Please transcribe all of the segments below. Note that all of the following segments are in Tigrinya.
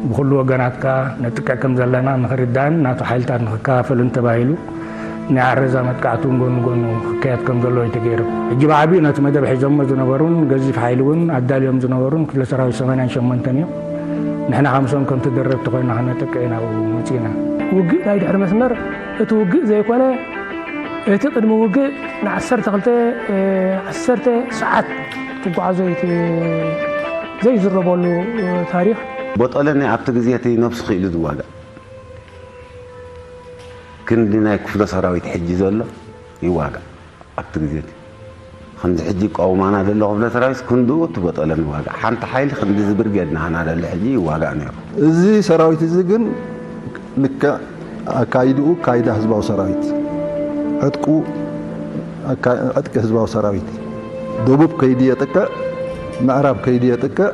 ብኹሉ ወገናት ከኣ ነጥቅዕ ከም ዘለና ንኽርዳእን ናቱ ሓይልታት ንኽከፋፈልን ተባሂሉ ናይ ዓረዛ መጥቃዕቲ እውን ጎኒ ጎኑ ክካየድ ከም ዘለዎ እዩ ተገይሩ። ሕጂ ብዓቢኡ ነቲ መደብ ሒዞሞ ዝነበሩን ገዚፍ ሓይሊ እውን ኣዳልዮም ዝነበሩን ክፍለ ሰራዊት ሰማንያን ሸሞንተን እዮም። ንሕና ካብ ምስኦም ከም ተደረብቲ ኮይና ከነጥቅዕ ኢና ኣብኡ መጺእና። ውግእ ናይ ድሕሪ መስመር እቲ ውግእ ዘይኮነ እቲ ቅድሚ ውግእ ንዓሰርተ ክልተ ዓሰርተ ሰዓት ትጓዓዞ እቲ ዘይዝረበሉ ታሪኽ። ቦጠለኒ ኣብቲ ግዜ እቲ ነብሱ ክኢሉ ዝዋጋእ ክንዲ ናይ ክፍለ ሰራዊት ሕጂ ዘሎ ይዋጋእ። ኣብቲ ግዜ እቲ ከምዚ ሕጂ ይቃወማና ዘሎ ክፍለ ሰራዊት ክንድኡ እቲ ቦጠለኒ ይዋጋእ። ሓንቲ ሓይሊ ክንዲ ዝብርጌድ ናህና ዘሎ ሕጂ ይዋጋእ ነይሩ። እዚ ሰራዊት እዚ ግን ልክዕ ኣካይድኡ ካይዳ ህዝባዊ ሰራዊት ዕጥቁ ኣካ- ዕጥቂ ህዝባዊ ሰራዊት ደቡብ ከይዲ የጥቅዕ ምዕራብ ከይዲ የጥቅዕ።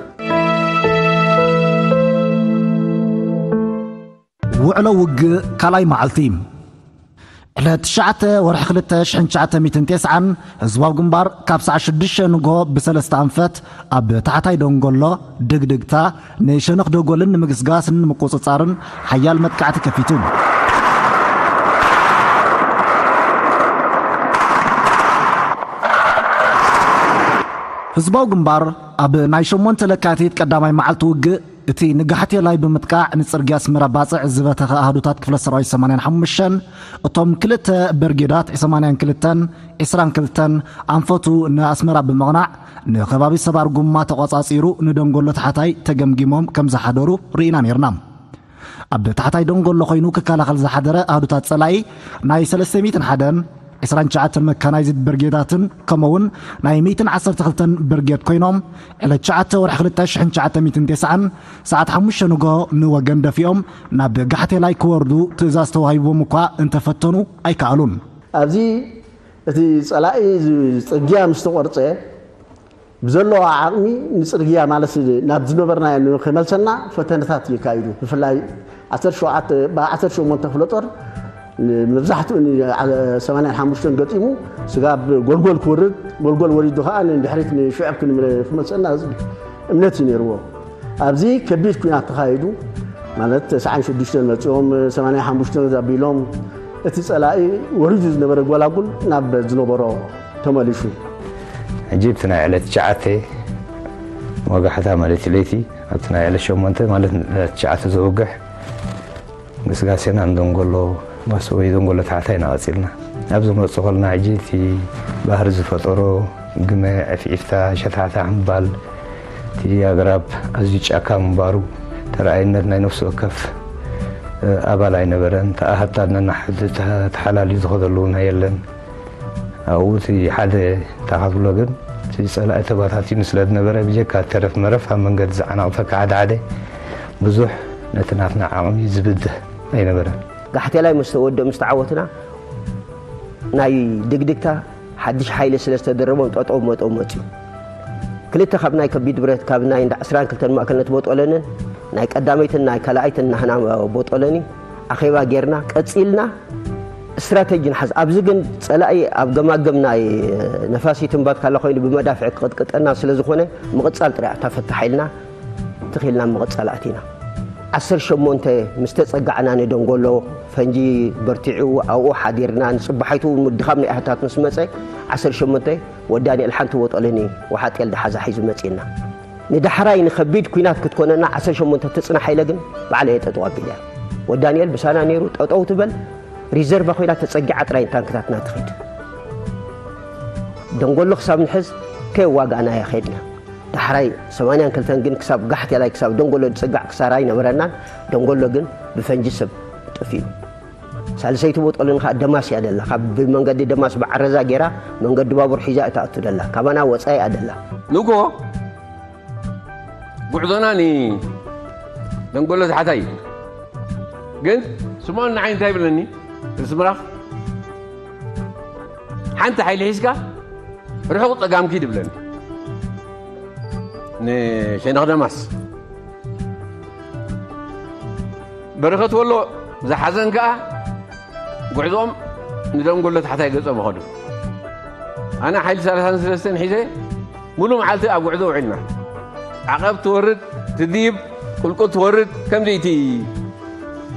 ውዕሎ ውግእ ካልኣይ መዓልቲ ዕለት ትሽዓተ ወርሒ ክልተ ሽሕን ትሽዓተ ሚእትን ተስዓን ህዝባዊ ግንባር ካብ ሰዓት ሽዱሽተ ንግሆ ብሰለስተ ኣንፈት ኣብ ታሕታይ ደንጎሎ ድግድግታ ንሸነኽ ደጎልን ንምግስጋስን ንምቁጽጻርን ሓያል መጥቃዕቲ ከፊቱ። ህዝባዊ ግንባር ኣብ ናይ ሸሞንተ ለካቲት ቀዳማይ መዓልቲ ውግእ እቲ ንጋሕቴላይ ብምጥቃዕ ንጽርግያ ኣስመራ ባጽዕ ዝበተኸ ኣሃዱታት ክፍለ ሰራዊት ሰማንያን ሓሙሽተን እቶም ክልተ በርጌዳት ሰማንያን ክልተን ዒስራን ክልተን ኣንፈቱ ንኣስመራ ብምቕናዕ ንከባቢ ሰባር ጉማ ተቖጻጺሩ ንደንጎሎ ታሕታይ ተገምጊሞም ከም ዝሓደሩ ርኢና ነይርና። ኣብ ታሕታይ ደንጎሎ ኮይኑ ክከላኸል ዝሓደረ ኣሃዱታት ጸላኢ ናይ ሰለስተ ሚእትን ሓደን ዒስራን ትሽዓተን መካናይዝድ ብርጌዳትን ከምኡውን ናይ ሚእትን ዓሰርተ ክልተን ብርጌድ ኮይኖም ዕለት ትሽዓተ ወርሒ ክልተ ሽሕን ትሽዓተ ሚእትን ተስዓን ሰዓት ሓሙሽተ ንግሆ ንወገን ደፊኦም ናብ ጋሕቴላይ ክወርዱ ትእዛዝ ተዋሂብዎም እኳ እንተፈተኑ ኣይከኣሉን። ኣብዚ እቲ ጸላኢ ጽርግያ ምስ ተቖርጸ ብዘለዎ ዓቕሚ ንጽርግያ ማለት ናብ ዝነበርናዮ ንክመልሰና ፈተነታት የካይዱ። ብፍላይ ዓሰርተ ሸውዓተ ብ ዓሰርተ ሸሞንተ ክፍለ ጦር መብዛሕትኡ ሰማንያን ሓሙሽተን ገጢሙ ስጋብ ጎልጎል ክወርድ፣ ጎልጎል ወሪዱ ከዓ ንድሕሪት ንሽዕብ ክመልሰና እምነት እዩ ነይርዎ። ኣብዚ ከቢድ ኲናት ተኻይዱ። ማለት ተስዓን ሽዱሽተን መፂኦም ሰማንያን ሓሙሽተን ዛቢሎም እቲ ፀላኢ ወሪዱ ዝነበረ ጎላጉል ናብ ዝነበሮ ተመሊሱ። ሕጂ እቲ ናይ ዕለት ትሽዓተ ወጋሕታ ማለት እዩ ለይቲ ኣብቲ ናይ ዕለት ሸሞንተ ማለት ዕለት ትሽዓተ ዘውግሕ ግስጋሴና እንደንጎሎ ማሰቦ ይዘንጎሎ ታሕታይ ኢና ቀጺልና። ኣብ ዝመጽእ ከለና ሕጂ እቲ ባህሪ ዝፈጠሮ ግመ፣ ዕፍዒፍታ፣ ሸታሕታሕ ምባል፣ እቲ ኣግራብ ኣዝዩ ጫካ ምንባሩ፣ ተረኣይነት ናይ ነፍሲ ወከፍ፣ እ፣ ኣባል ኣይነበረን። ተኣሃታት ነናሕድ ተሓላልዩ ዝኸደሉ እውን የለን። ኣብኡ እቲ ሓደ እንታይ ካብ ዝብሎ ግን፣ እቲ ጸላኢ ተባታቲኑ ስለ ዝነበረ፣ ብጀካ ተረፍ መረፍ ኣብ መንገዲ ዝዓናቕፈካ ሓደ ሓደ ብዙሕ ነቲ ናትና ዓቕሚ ዝብድህ ኣይነበረን። ጋሕቴላይ ምስ ተወደ፣ ምስ ተዓወትና፣ ናይ ድግድግታ ሓድሽ ሓይሊ ስለ ዝተደረቦም ጠጠው መጠው መፅዩ። ክልተ ካብ ናይ ከቢድ ብረት፣ ካብ ናይ እንዳ ዕስራን ክልተን ማእከልነት ቦጦለንን ናይ ቀዳመይትን ናይ ካልኣይትን ናህና ቦጦለኒ ኣኼባ ጌርና ቀፂልና። ስትራተጂ ንሓዝ። ኣብዚ ግን ጸላኢ ኣብ ገማገም ናይ ነፋሲትን ባትካላ ኮይኑ ብመዳፍዕ ክቕጥቅጠና ስለ ዝኾነ፣ ምቕጻል ጥራይ እታ ፈታሕ ኢልና ትኺልና ምቕጻል ኣቲና። ዓሰርተ ሸሞንተ ምስ ተጸጋዕና፣ ንደንጎሎ ፈንጂ በርቲዑ ኣብኡ ሓዲርና። ንጽባሒቱ እውን ምድኻም ናይ ኣህታት ምስ መጸ፣ ዓሰርተ ሸሞንተ ወዲ ዳንኤል ሓንቲ ቦጦለኒ ወሓጤል ደሓዛ ሒዙ መጺእና። ንዳሕራይ ንኸቢድ ኲናት ክትኮነና ዓሰርተ ሸሞንተ ትጽናሕ ኢለ ግን ባዕለ እየ ጠጠው ኣቢለያ። ወዲ ዳንኤል ብሳና ነይሩ፣ ጠጠው ትበል፣ ሪዘርቫ ኮይና ተጸጊዓ ጥራይ ታንክታትና ትኺድ። ደንጎሎ ክሳብ ንሕዝ ከየዋጋእናያ ኸድና። ዳሕራይ ሰማንያን ክልተን ግን ክሳብ ጋሕቴላይ፣ ክሳብ ደንጎሎ ዝጽጋዕ ክሳራ ኣይነበረናን። ደንጎሎ ግን ብፈንጂ ሰብ ጠፊኡ። ሳልሰይቲ ቦጦልን ከኣ ደማስ እያ ደላ። ካብ ብመንገዲ ደማስ ብዓረዛ ጌራ መንገዲ ባቡር ሒዛ እያ ትኣቱ ደላ። ካባና ወጻኢ እያ ደላ። ንጎ ጉዕዞና ንደንጎሎ ታሕታይ እዩ። ግን ስምኦን ንዓይ እንታይ ይብለኒ? ርእሲ ምራኽ ሓንቲ ሓይሊ ሒዝካ ርሑቕ ጸጋም ኪድ ይብለኒ። ንሸነኽ ደማስ በረኸት ወሎ ዝሓዘን ከኣ ጉዕዞኦም ንደንጎሎ ታሕታይ ገጾም ይኸዱ። ኣነ ሓይሊ ሰላሳን ሰለስተን ሒዘ ሙሉ መዓልቲ ኣብ ጉዕዞ ውዒልና። ዓቐብ ትወርድ፣ ትድይብ፣ ቁልቁል ትወርድ፣ ከምዚ እቲ፣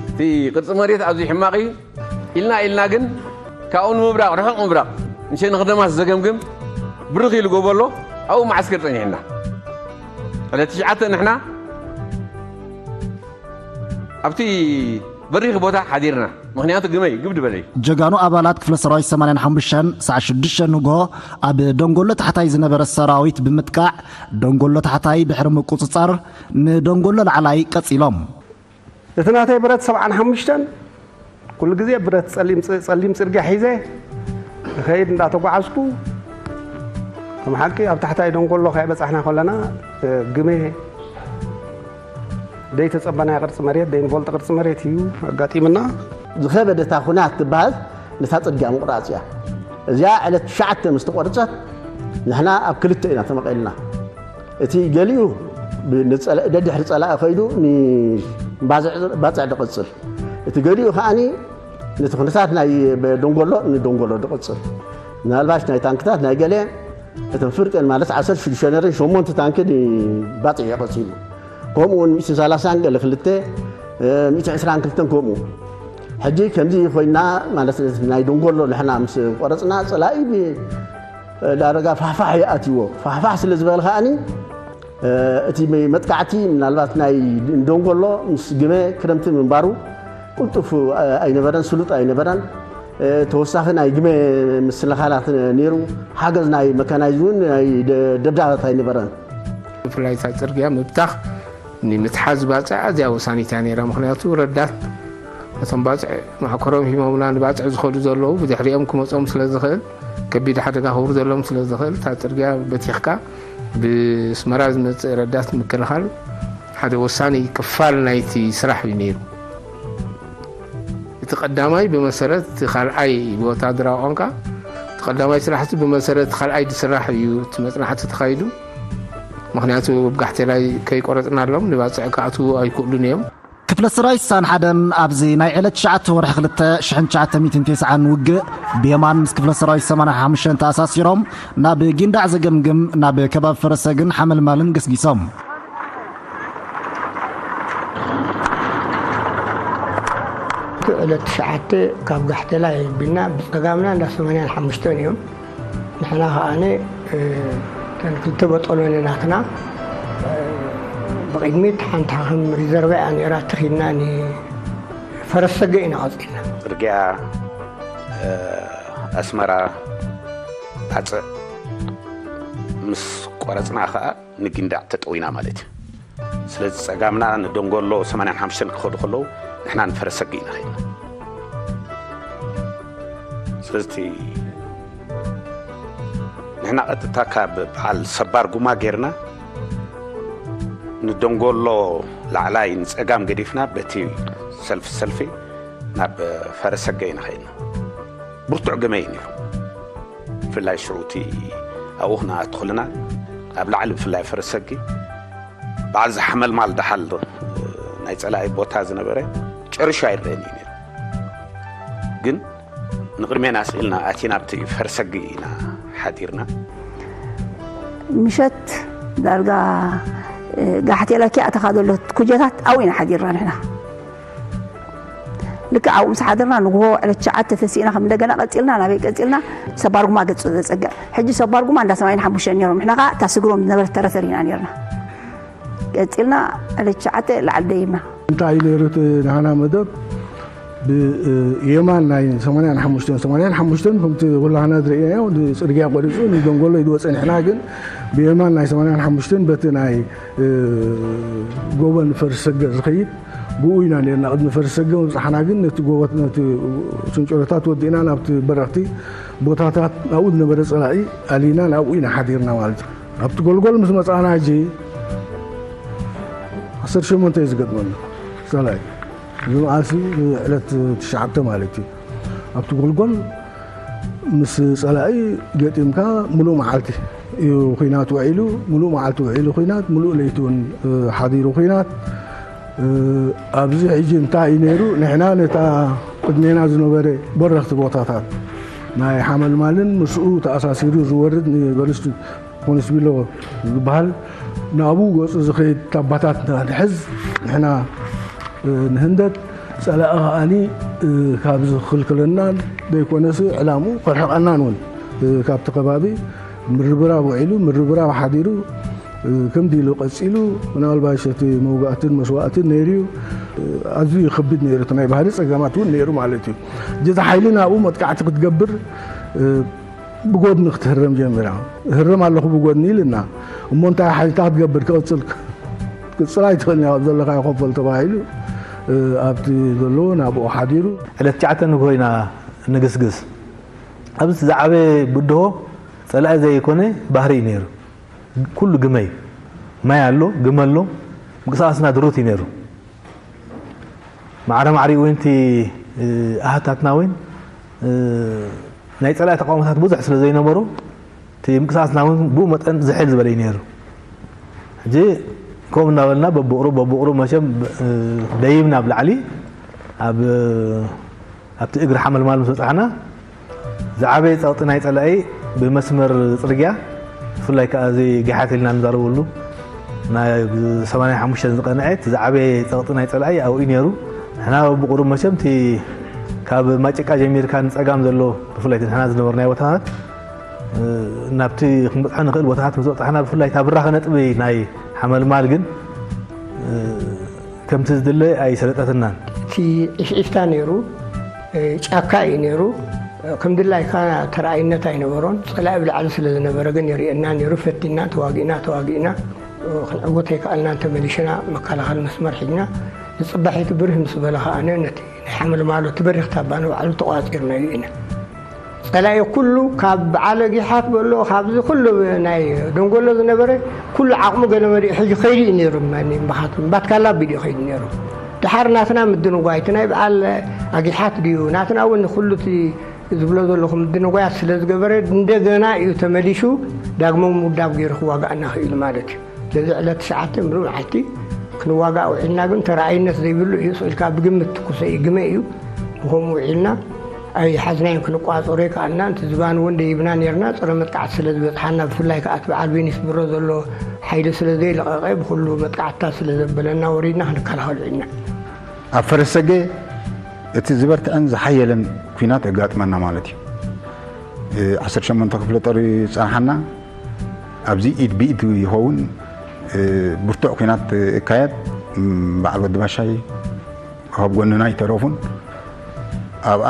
እቲ ቅርጺ መሬት ኣዝዩ ሕማቕ እዩ። ኢልና፣ ኢልና ግን ካብኡ ንምብራቕ፣ ርሑቕ ምብራቕ፣ ንሸነኽ ደማስ ዘገምግም ብርኽ ኢሉ ጎቦ ኣሎ፣ ኣብኡ መዓስከር ጸኒሕና። ዕለት ትሽዓተ ንሕና ኣብቲ በሪኽ ቦታ ሓዲርና። ምኽንያቱ ግመይ ግብድ በለይ። ጀጋኑ ኣባላት ክፍለ ሰራዊት ሰማንያን ሓሙሽተን ሰዓት ሽዱሽተ ንግሆ ኣብ ደንጎሎ ታሕታይ ዝነበረ ሰራዊት ብምጥቃዕ፣ ደንጎሎ ታሕታይ ድሕሪ ምቁጽጻር፣ ንደንጎሎ ላዕላይ ቀጺሎም። እቲ ናተይ ብረት ሰብዓን ሓሙሽተን፣ ኩሉ ግዜ ብረት ጸሊም ጽ-፣ ጸሊም ጽርግያ ሒዘ እኸይድ እንዳተጓዓዝኩ፣ ከም ሓቂ ኣብ ታሕታይ ደንጎሎ ከይበጻሕና ከለና፣ እ፣ ግመ ደይተጸበናዮ ቅርጺ መሬት፣ ደይንፈልጦ ቅርጺ መሬት እዩ ኣጋጢምና። ዝኸበደታ ኩናት ትበሃል ነታ ጽርግያ ምቑራጽ እያ። እዚኣ ዕለት ትሽዓተ ምስ ተቖርጸት፣ ንሕና ኣብ ክልተ ኢና ተመቒልና። እቲ ገሊኡ ብ-፣ ንጸላ-፣ ደድሕሪ ጸላኢ ከይዱ ንባጽዕ፣ ባጽዕ ድቕጽል። እቲ ገሊኡ ከኣኒ ነቲ ኩነታት ናይ ብ-፣ ደንጎሎ ንደንጎሎ ድቕጽል። ምናልባሽ ናይ ታንክታት ናይ ገለ እተን ፍርቅን ማለት ዓሰርተ ሽዱሽተ ነይረን ሸሞንተ ታንኪ ንባጽዕ እየ ቀጺሉ። ከምኡ እውን ሚእቲ ሰላሳን ገለ ክልተ፣ እ፣ ሚእቲ ዕስራን ክልተን ከምኡ። ሕጂ ከምዚ ኮይና ማለት ናይ ደንጎሎ ንሕና ምስ ቆረጽና ጸላኢ ብ-፣ ዳረጋ ፋሕፋሕ ይኣትዎ። ፋሕፋሕ ስለ ዝበለ ከኣኒ፣ እ፣ እቲ መ-፣ መጥቃዕቲ ምናልባት ናይ ደንጎሎ ምስ ግመ ክረምቲ ምንባሩ ቅልጡፍ፣ እ፣ ኣይነበረን፣ ስሉጥ ኣይነበረን። እ፣ ተወሳኺ ናይ ግመ ምስልኻላት ነይሩ። ሓገዝ ናይ መካናይዝ እውን ናይ ደ-፣ ደብዳባት ኣይነበረን። ብፍላይ እታ ጽርግያ ምብታኽ ንምትሓዝ ባጽዕ ኣዝያ ወሳኒት እያ ነይራ። ምኽንያቱ ረዳት ነቶም ባጽዕ ማዕኮሮም ሂሞምና ንባጽዕ ዝኸዱ ዘለዉ ብድሕሪኦም ክመጾም ስለ ዝኽእል፣ ከቢድ ሓደጋ ክውርደሎም ስለ ዝኽእል፣ እታ ጽርግያ በቲኽካ ብስመራ ዝመጽእ ረዳት ምክልኻል ሓደ ወሳኒ ክፋል ናይቲ ስራሕ እዩ ነይሩ። እቲ ቀዳማይ ብመሰረት እቲ ካልኣይ ብወታደራዊ ቋንቋ፣ እቲ ቀዳማይ ስራሕ እቲ ብመሰረት እቲ ካልኣይ ዝስራሕ እዩ እቲ መጽናዕቲ ተኻይዱ። ምኽንያቱ ኣብ ጋሕቴላይ ከይቆረጽናሎም ንባጽዕ ክኣትዉ ኣይክእሉን እዮም። ክፍለ ሰራዊት ስሳን ሓደን ኣብዚ ናይ ዕለት ትሽዓተ ወርሒ ክልተ ሽሕን ትሽዓተ ሚእትን ተስዓን ውግእ ብየማን ምስ ክፍለ ሰራዊት ሰማንያ ሓሙሽተ ተኣሳሲሮም ናብ ጊንዳዕ ዘገምግም ናብ ከባቢ ፈረሰግን ሓመልማልን ገስጊሶም። ዕለት ትሽዓተ ካብ ጋሕቴላ የቢልና ብጸጋምና እንዳ ሰማንያን ሓሙሽተን እዮም። ንሕና ከኣነ፣ እ፣ እተን ክልተ በጦሎኒ ናትና፣ እ፣ ብቕድሚት ሓንቲ ከም ሪዘርቭ እያ ነይራ፣ ተኺድና ን-፣ ፈረሰገ ኢና ቀፂልና። ጽርግያ ኣስመራ ባጽዕ ምስ ቆረጽና ከኣ ንጊንዳዕ ተጠዊና ማለት እዩ። ስለዚ ጸጋምና ንደንጎሎ ሰማንያን ሓሙሽተን ክኸዱ ከለዉ ንሕና ንፈረሰጊ ኢና ኸይድና። ስለዚ ንሕና ቀጥታ ካብ በዓል ሰባር ጉማ ጌርና ንደንጎሎ ላዕላይ ንጸጋም ገዲፍና በቲ ሰልፊ ሰልፊ ናብ ፈረሰገ ኢና ኸይድና። ብርቱዕ ግመ እዩ ነይሩ። ብፍላይ ሽዑ እቲ ኣብኡ ክንኣቱ ከለና ኣብ ላዕሊ ብፍላይ ፈረሰጊ በዓል ዝሓመልማል ደሓል ናይ ጸላኢ ቦታ ዝነበረ ጨርሹ ኣይረአን እዩ ነይሩ። ግን ንቕድሜና ስኢልና ኣቲና ኣብቲ ፈረሰጊ ኢና ሓዲርና። ምሸት ዳርጋ ጋሕቴላ ኪያ ኣተኻ ዘሎ ኩጀታት ኣብኡ ኢና ሓዲርና ንሕና። ልክዕ ኣብኡ ምስ ሓደርና ንግሆ ዕለት ትሽዓተ ተሲእና ከም እንደገና ቀፂልና ናበይ ቀፂልና ሰባርጉማ ገፁ ዘፀግዕ ሕጂ ሰባርጉማ እንዳ ሰማይን ሓሙሽተ ነይሮም ንሕና ከዓ እታ ስግሮም ዝነበረት ተረተር ኢና ነርና። ቀፂልና ዕለት ትሽዓተ ላዕሊ ደይብና። እንታይ ነይሩ እቲ ናህና መደብ ብየማን ናይ ሰማንያን ሓሙሽተን ሰማንያን ሓሙሽተን ከምቲ ኩላህና ዝርእናዮ ጽርግያ ቆሪፁ ንደንጎሎ ኢድዎ ፀኒሕና ግን ብየማን ናይ ሰማንያን ሓሙሽተን በቲ ናይ ጎበን ፈርሰገ ዝኸይድ ብኡ ኢና ነርና ቅድሚ ፈርሰገ ምብፃሕና ግን ነቲ ጎቦት ነቲ ስንጭሮታት ወዲእና ናብቲ በረኽቲ ቦታታት ናብኡ ዝነበረ ፀላኢ ኣሊና ናብኡ ኢና ሓዲርና ማለት እዩ ኣብቲ ጎልጎል ምስ መፃእና ሕጂ ዓሰርተ ሸሞንተ እዩ ዝገጥመና ፀላኢ እዚ መዓልሲ ዕለት ትሽዓተ ማለት እዩ ኣብቲ ጎልጎል ምስ ፀላኢ ገጢምካ ሙሉእ መዓልቲ እዩ ኩናት ውዒሉ ሙሉእ መዓልቲ ውዒሉ ኩናት ሙሉእ ለይቲ እውን ሓዲሩ ኩናት ኣብዚ ሕጂ እንታይ እዩ ነይሩ ንሕና ነታ ቅድሜና ዝነበረ በረኽቲ ቦታታት ናይ ሓመልማልን ምስኡ ተኣሳሲሩ ዝወርድ ንበልስቱ ኮንስቢሎ ዝበሃል ናብኡ ገፁ ዝኸይድ ታባታት ንሕዝ ንሕና ንህንደት ፀላኢ ከዓኒ ካብ ዝኽልክለናን ዘይኮነስ ዕላምኡ ከርሕቐናን እውን ካብቲ ከባቢ ምርብራብ ውዒሉ ምርብራብ ሓዲሩ ከምዚ ኢሉ ቀፂሉ ምናልባሽ እቲ መውጋእትን መስዋእትን ነይሩ እዩ ኣዝዩ ከቢድ ነይሩ እቲ ናይ ባህሪ ፀገማት እውን ነይሩ ማለት እዩ ጀዛ ሓይሊ ናብኡ መጥቃዕቲ ክትገብር ብጎድኒ ክትህረም ጀሚራ። እህረም ኣለኹ ብጎድኒ ኢልና። እሞ እንታይ ሓይልታ ክትገብር ክቕጽል ክትቅጽል ኣይትኽእልን ኢኻ ዘለኻዮ ኮፈል ተባሂሉ ኣብቲ ዘለዎ ናብኡ ሓዲሩ። ዕለት ትሽዓተ ንግሆ ኢና ንግስግስ። ኣብዚ ዝዓበ ብድሆ ጸላኢ ዘይኮነ ባህሪ እዩ ነይሩ። ኩሉ ግመ እዩ። ማይ ኣሎ፣ ግመ ኣሎ፣ ምንቅስቓስና ድሩት እዩ ነይሩ። ማዕረ ማዕሪኡ እውን እቲ ኣሃታትና እውን ናይ ፀላኢ ተቃውሞታት ብዙሕ ስለ ዘይነበሩ እቲ ምንቅስቃስና እውን ብኡ መጠን ዝሕል ዝበለ እዩ ነይሩ ሕጂ ከምኡ እናበልና በብቕሩብ በብቕሩብ መቸም ደይብና ኣብ ላዕሊ ኣብ ኣብቲ እግሪ ሓመልማል ምስ በፃሕና ዝዓበየ ፀቕጢ ናይ ፀላኢ ብመስመር ፅርግያ ብፍላይ ከዓ እዚ ጊሓት ኢልና ንዛረበሉ ናይ ሰማንያ ሓሙሽተ ዝቐንዐት ዝዓበየ ፀቕጢ ናይ ፀላኢ ኣብኡ ነይሩ ንሕና ብቁሩብ መቸም እቲ ካብ ማጭቃ ጀሚርካ ንፀጋም ዘሎ ብፍላይ ንሕና ዝነበርናዮ ቦታታት ናብቲ ክንበፅሖ ንኽእል ቦታታት ምስ በፃሕና ብፍላይ እታ ብራኸ ነጥቢ ናይ ሓመልማል ግን ከምቲ ዝድለ ኣይሰለጠትናን። እቲ ዒፍዒፍታ ነይሩ፣ ጫካ እዩ ነይሩ። ከም ድላይካ ተረኣይነት ኣይነበሮን። ፀላኢ ብላዕሊ ስለ ዝነበረ ግን ይርእየና ነይሩ። ፈቲና፣ ተዋጊእና፣ ተዋጊእና ክንዕወት ኣይከኣልናን። ተመሊሽና መከላኸሊ መስመር ሒዝና ንፅባሒቱ ብርህ ምስ በለ ከኣ ነቲ ናይ ሓመልማሎ እቲ በሪኽ ታባ ንባዕሉ ተቋፂርናዮ ኢና። ጸላኢ ኩሉ ካብ በዓል ኣጊሓት በሎ ካብዚ ኩሉ ናይ ደንጎሎ ዝነበረ ኩሉ ዓቕሙ ገለ መሊኡ ሕጂ ከይዱ እዩ ነይሩ። እምባኻት እምባትካላ ኣቢሉ እዩ ከይዱ ነይሩ። ድሓር ናትና ምድንጓይ እቲ ናይ በዓል ኣጊሓት ድዩ ናትና እውን ኩሉ እቲ ዝብሎ ዘለኹ ምድንጓያት ስለ ዝገበረ እንደገና እዩ ተመሊሹ ዳግመ ምውዳብ ገይሩ ክዋጋእና ክኢሉ ማለት እዩ። ስለዚ ዕለት ትሽዓተ ምሉእ መዓልቲ ክንዋጋእ ውዒልና ግን ተረኣይነት ዘይብሉ እዩ። ስቕ ኢልካ ብግምት ትኩሰ እዩ፣ ግመ እዩ። ብኸምኡ ውዒልና ኣይሓዝናዮን፣ ክንቋፀሮ ኣይከኣልናን። እቲ ዝባን እውን ደይብና ነይርና፣ ፀረ መጥቃዕቲ ስለ ዝበፅሓና፣ ብፍላይ ከዓ እቲ በዓል ቤኒስ ብሮ ዘሎ ሓይሊ ስለ ዘይለቐቐ፣ ብኹሉ መጥቃዕትታት ስለ ዘበለና ወሪድና ክንከላኸል ውዒልና። ኣብ ፈረሰገ እቲ ዝበርትዐን ዝሓየለን ኲናት የጋጥመና ማለት እዩ። ዓሰርተ ሸሞንተ ክፍለ ጦር እዩ ዝጸንሓና። ኣብዚ ኢድ ብኢድ ይኸውን ብርቱዕ ኲናት ይካየድ። በዓል ወዲ ባሻይ ካብ ጎንና ኣይተረፉን። ኣብኣ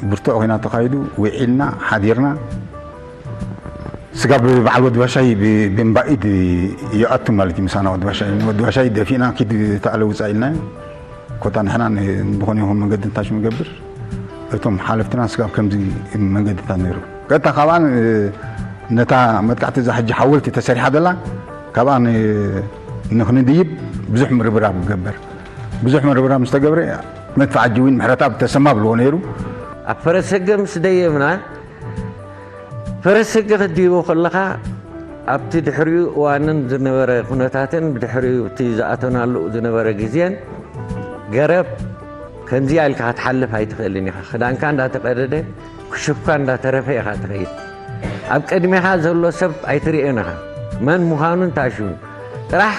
ብርቱዕ ኹናት ተኻይዱ፣ ውዒልና ሓዲርና። ስጋብ በዓል ወዲ ባሻይ ብ-፣ ብምባኢድ ይኣቱ ማለት እዩ። ምሳና ወዲ ባሻይ፣ ወዲ ባሻይ ደፊእና ኪድ ተኣለ ውፃእ ኢልናዮ። ኮታ ንሕና ን-፣ ዝኾነ ይኹን መንገዲ እንታች ንገብር፣ እቶም ሓለፍትና ስጋብ ከምዚ መንገድታት ነይሩ። ቀጥታ ካብኣ ን-፣ ነታ መጥቃዕቲ እዛ ሕጂ ሓወልቲ ተሰሪሓ ዘላ፣ ካብኣ ን-፣ ንኽንድይብ ብዙሕ ምርብራብ ክገብር። ብዙሕ ምርብራብ ምስ ተገብረ፣ መድፍዓ ጅዊን ምሕረትኣብ ተሰማ ብልዎ ነይሩ። ኣብ ፈረሰገ ምስ ደየብና፣ ፈረሰገ ክትድይቦ ከለኻ፣ ኣብቲ ድሕሪኡ እዋንን ዝነበረ ኩነታትን ብድሕሪኡ እቲ ዝኣተናሉ ዝነበረ ግዜን፣ ገረብ ከምዚኣ ኢልካ ክትሓልፍ ኣይትኽእልን ኢኻ። ክዳንካ እንዳተቐደደ፣ ክሹፍካ እንዳተረፈ ኢኻ ትኸይድ። ኣብ ቅድሜኻ ዘሎ ሰብ ኣይትርእዮን ኢኻ፣ መን ምዃኑ እንታይ ሽሙ። ጥራሕ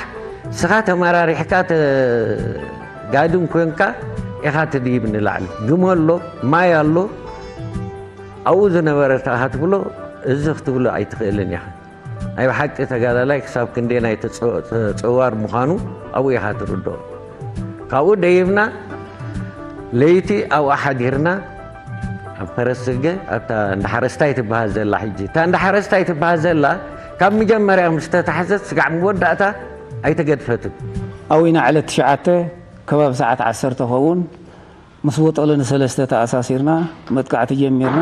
ንስኻ ተመራሪሕካ፣ ተጋድም ኮንካ ኢኻ ትድይብ ንላዕሊ። ግመ ኣሎ፣ ማይ ኣሎ፣ ኣብኡ ዝነበረ ተኣ ክትብሎ፣ እዚ ክትብሎ ኣይትኽእልን ኢኻ። ናይ ብሓቂ ተጋዳላይ ክሳብ ክንደየናይ ተጸ-፣ ተጸዋር ምዃኑ ኣብኡ ኢኻ ትርድኦ። ካብኡ ደይብና፣ ለይቲ ኣብኡ ሓዲርና፣ ኣብ ፈረስ ስገ፣ ኣብታ እንዳ ሓረስታይ ትበሃል ዘላ ሕጂ። እታ እንዳ ሓረስታይ ትበሃል ዘላ፣ ካብ መጀመርያ ምስ ተታሕዘት፣ ስጋዕ መወዳእታ ኣይተገድፈትን። ኣብኡ ኢና ዕለት ትሽዓተ፣ ከባቢ ሰዓት ዓሰርተ ኸውን፣ ምስ ወጠለ ንሰለስተ ተኣሳሲርና፣ መጥቃዕቲ ጀሚርና።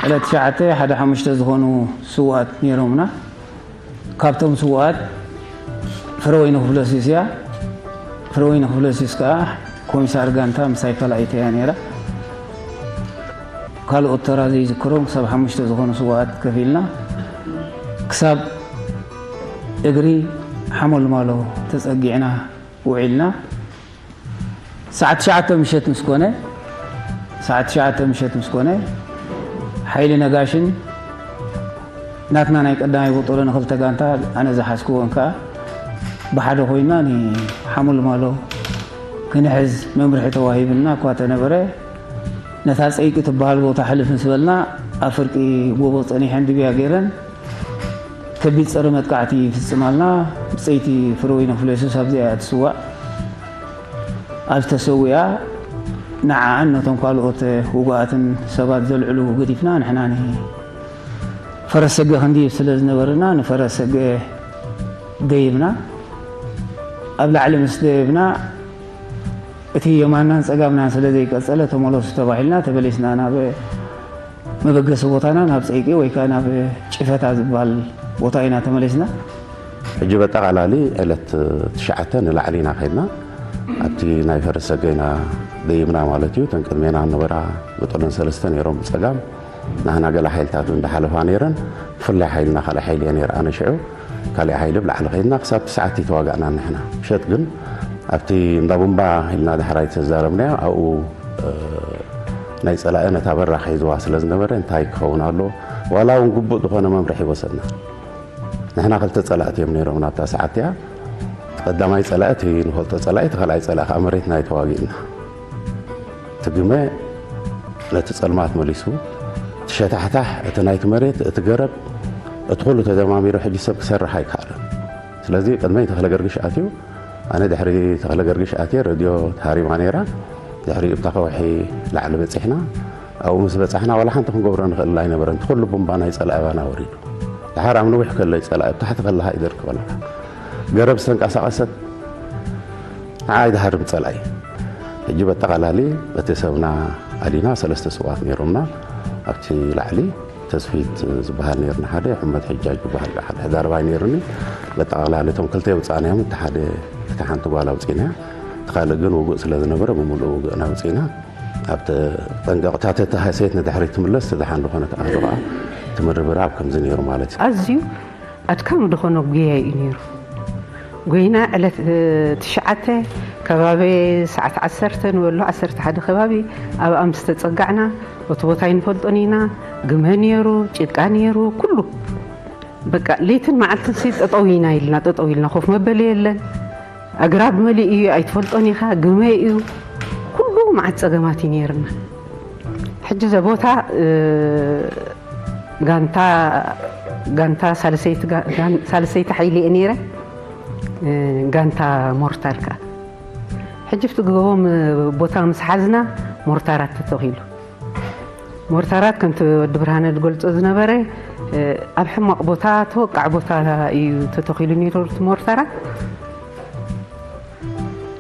ዕለት ትሽዓተ፣ ሓደ ሓሙሽተ ዝኾኑ ስውኣት ነይሮምና። ካብቶም ስውኣት፣ ፍረወይኒ ክፍለስዩስ እያ። ፍረወይኒ ክፍለስዩስ ከኣ፣ ኮሚሳር ጋንታ ምሳይ ካልኣይቲ እያ ነይራ። ካልኦት ተራ ዘይዝክሮም፣ ክሳብ ሓሙሽተ ዝኾኑ ስውኣት ከፊልና፣ ክሳብ እግሪ ሓሞልማሎ ተጸጊዕና ውዒልና። ሰዓት ትሽዓተ ምሸት ምስ ኮነ፣ ሰዓት ትሽዓተ ምሸት ምስ ኮነ፣ ሓይሊ ነጋሽን ናትና ናይ ቀዳማይ ቦጦሎ ንኽልተ ጋንታ፣ ኣነ ዝሓዝክዎን ከኣ፣ ብሓደ ኮይና ንሓሙልማሎ ክንሕዝ መምርሒ ተዋሂብና እኳ ተነበረ፣ ነታ ጸይቂ ትበሃል ቦታ ሕልፍ ምስ በልና፣ ኣብ ፍርቂ ጎቦ ጸኒሐን ድብያ ገይረን፣ ከቢድ ጸረ መጥቃዕቲ ይፍጽማልና። ብጸይቲ ፍረወይኒ ክፍለየሱስ ኣብዚኣ እያ ትስዋእ። ኣብዚ ተሰዊኣ፣ ንዓኣን ነቶም ካልኦት ውጉኣትን ሰባት ዘልዕሉ ገዲፍና፣ ንሕና ንፈረስ ሰገ ክንድይብ ስለ ዝነበርና፣ ንፈረስ ሰገ ደይብና። ኣብ ላዕሊ ምስ ደየብና፣ እቲ የማናን ጸጋምናን ስለ ዘይቀጸለ፣ ተመለሱ ተባሂልና፣ ተመሊስና ናብ መበገሲ ቦታና፣ ናብ ጸይቂ ወይ ከኣ ናብ ጭፈታ ዝበሃል ቦታ ኢና ተመሊስና። ሕጂ በጠቓላሊ ዕለት ትሽዓተ ንላዕሊ ኢና ከድና። ኣብቲ ናይ ፈረስ ሰገ ኢና ደይብና ማለት እዩ። እተን ቅድሜና ዝነበራ ብጥሉን ሰለስተ ነይሮም ብጸጋም። ናህና ገለ ሓይልታት እውን እንዳሓለፋ ነይረን። ብፍላይ ሓይልና ካልእ ሓይሊ እየ ነይረ ኣነ ሽዑ። ካልእ ሓይሊ ብላዕሊ ከይድና ክሳብ ትሽዓተ ተዋጋእና ንሕና። ምሸት ግን ኣብቲ እንዳ ቡምባ ኢልና ዳሕራይ ዝተዛረብናዮ ኣብኡ፣ እ፣ ናይ ጸላኢ ነታ በራ ሒዝዋ ስለ ዝነበረ እንታይ ክኸውን ኣሎ? ዋላ እውን ግቡእ ዝኾነ መምርሒ ወሰድና። ንሕና ክልተ ጸላእቲ እዮም ነይሮም ናብታ ሰዓት እቲኣ። ቀዳማይ ጸላኢ እቲ ንፈልጦ ጸላኢ፣ እቲ ካልኣይ ጸላኢ ከኣ መሬትና እዩ ተዋጊእና። እቲ ግመ ነቲ ጸልማት መሊሱ፣ እቲ ሸታሕታሕ፣ እቲ ናይቲ መሬት፣ እቲ ገረብ፣ እቲ ኩሉ ተደማሚሩ ሕጂ ሰብ ክሰርሕ ኣይከኣለን። ስለዚ ቅድመይ ተኽለ ገርግሽ ኣትዩ፣ ኣነ ድሕሪ ተኽለ ገርግሽ ኣትየ፣ ረድዮ ተሃሪማ ነይራ። ድሕሪኡ ብታ ከውሒ ላዕሊ በጺሕና። ኣብኡ ምስ በጻሕና ዋላ ሓንቲ ክንገብሮ ንኽእል ኣይነበረን። እቲ ኩሉ ቡምባ ናይ ጸላኢ ኣባና ወሪዱ። ድሓር ኣብ ነዊሕ ከሎ እዩ ጸላኢ፣ ኣብ ታሕቲ ከለኻ እዩ ደርክበልካ። ገረብ ዝተንቀሳቐሰት ንዓይ ድሃርም ጸላኢ። ሕጂ በጠቓላሊ እቲ ሰብና ኣሊና ሰለስተ ስውኣት ነይሮምና። ኣብቲ ላዕሊ ተስፊት ዝበሃል ነይርና ሓደ፣ ሕመድ ሕጃጅ ዝበሃል ሓደ ሕዳርባይ ነይሩኒ። በጠቓላሊ እቶም ክልተ የውጻእናዮም፣ እቲ ሓደ፣ እቲ ሓንቲ ጓል ኣውጺእናያ፣ እቲ ካልእ ግን ውጉእ ስለ ዝነበረ ብምሉእ ውጉእና ኣውጺእና። ኣብ ተጠንቀቕታ ተተሃሰየት ንድሕሪት ትምለስ፣ እቲ ደሓን ዝኾነ ተኣህዶ ከኣ ትምርብራብ ከምዚ ነይሩ ማለት እዩ። ኣዝዩ ኣድካሚ ዝኾነ ጉያ እዩ ነይሩ። ጎይና ዕለት፣ እ፣ ትሽዓተ ከባቢ ሰዓት ዓሰርተ ንበሎ፣ ዓሰርተ ሓደ ከባቢ ኣብኣ ምስ ተጸጋዕና፣ እቲ ቦታ ኣይንፈልጦን ኢና። ግመ ነይሩ፣ ጭቃ ነይሩ፣ ኩሉ በቃ ለይትን መዓልትን ሲ ጠጠው ኢና ኢልና፣ ጠጠው ኢልና፣ ኮፍ መበሊ የለን። ኣግራብ መሊኡ እዩ፣ ኣይትፈልጦን ኢኻ፣ ግመ እዩ። ኩሉ መዓት ጸገማት እዩ ነይርና። ሕጂ ዘ ቦታ፣ እ፣ ጋንታ፣ ጋንታ ሳልሰይቲ ጋ-፣ ጋን-፣ ሳልሰይቲ ሓይሊ እየ ነይረ። እ፣ ጋንታ ሞርታር ከኣ። ሕጂ ኣብቲ ጎቦ ም-፣ ቦታ ምስ ሓዝና ሞርታራት ተተኺሉ። ሞርታራት ከምቲ ወዲ ብርሃነ ዝገልጾ ዝነበረ፣ እ፣ ኣብ ሕማቕ ቦታ፣ ተወቃዕ ቦታ እዩ ተተኺሉ ነይሩ እቲ ሞርታራት።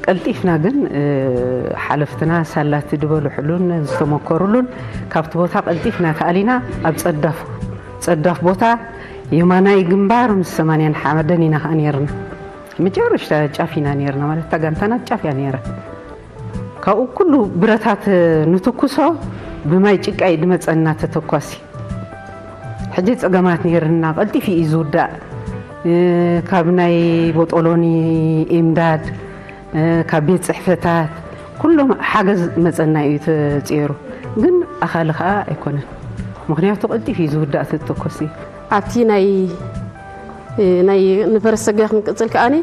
ቀልጢፍና ግን፣ እ፣ ሓለፍትና ሳላቲ ዝበልሑሉን ዝተመከሩሉን ካብቲ ቦታ ቀልጢፍና ተኣሊና ኣብ ጸዳፍ፣ ጸዳፍ ቦታ የማናይ ግንባር ምስ ሰማንያን ሓመደን ኢና ከኣ ነይርና። መጨረሽታ ጫፍ ኢና ነይርና፣ ማለት እታ ጋንታና ጫፍ እያ ነይራ። ካብኡ ኩሉ ብረታት ንትኩሶ ብማይ ጭቃ እዩ ድመጸና ተተኳሲ። ሕጂ ጸገማት ነይርና፣ ቀልጢፉ እዩ ዝውዳእ። እ፣ ካብ ናይ ቦጦሎኒ፣ ኢምዳድ፣ እ፣ ካብ ቤት ጽሕፈታት ኩሎም ሓገዝ መጸና እዩ ተጽየሩ። ግን ኣኻሊ ከኣ ኣይኮነን። ምኽንያቱ ቀልጢፉ እዩ ዝውዳእ ተተኮሲ። ኣብቲ ናይ፣ ናይ ንፈረስ ሰገ ክንቅጽል ከኣኒ